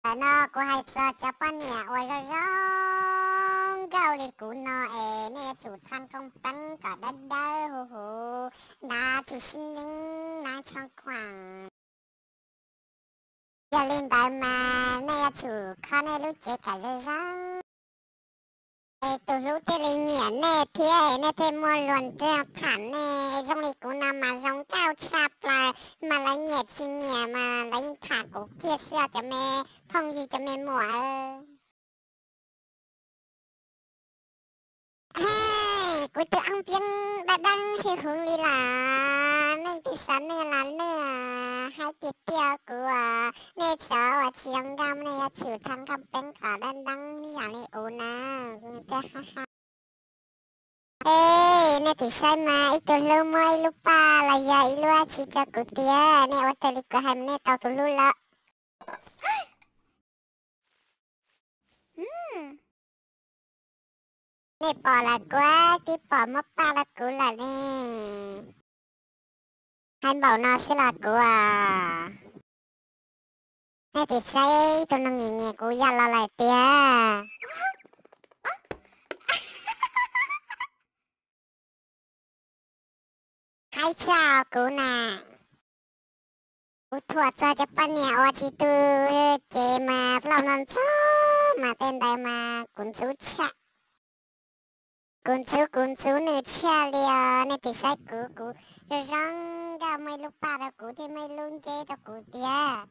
Ntawm no kuv hais txog cov poj niam uas zoo zoo nkauj li kuv no es nej yuav tsum thaj koob peeb kom dawb dawb huv huv, ntav tsis sib yeeb, ntav tsho khuam. Yog li ntawd mas nej yuav tsum kho nej lub cev kom zoo zoo, es tus hlub thiaj li nyiam nej thiab nej thiaj muaj luag nrog tham nej. Zoo li kuv no mas zoo nkauj tshaj plaws, mas lawv nyiam tsis nyiam mas lawv yeej tham kuv kiag xwb os cov me phooj ywg cov me muam. Hej, kuv tus ab peb dab deeb sib hwv li lawm, nej twb xav nws los nws hais tiag tiag kuv, nej cov uas tsis zoo nkauj nej yuav tsum thaj koob peeb kom dawb deeb ib yam li kuv na. Hej, nej twb saib mas ib tug hlub muab ib lub paj los yog ib lub dab tsi rau kuv tiag, nej ua raws li kuv hais mas nej tau tus hlub lawm. Nej pom lawm kuv twb pom muab paj rau kuv lawm ne. Hais npaum no xwb los kuv, nej twb saib tus noog nyiam nyiam kuv yam los lawm tiag. Qhaib tshaj kuv na. Kuv thuam txog cov poj niam uas tsis tu cev mas plaub ntxob ntxob mas tej ntawd mas kuv ntxub tshaj. Kuv ntxub, kuv ntxub nws tshaj li os. Nej twb saib kuv, kuv zoo zoo nkauj muaj ib lub paj rau kuv thiab muaj ib lub nceb rau kuv tiag.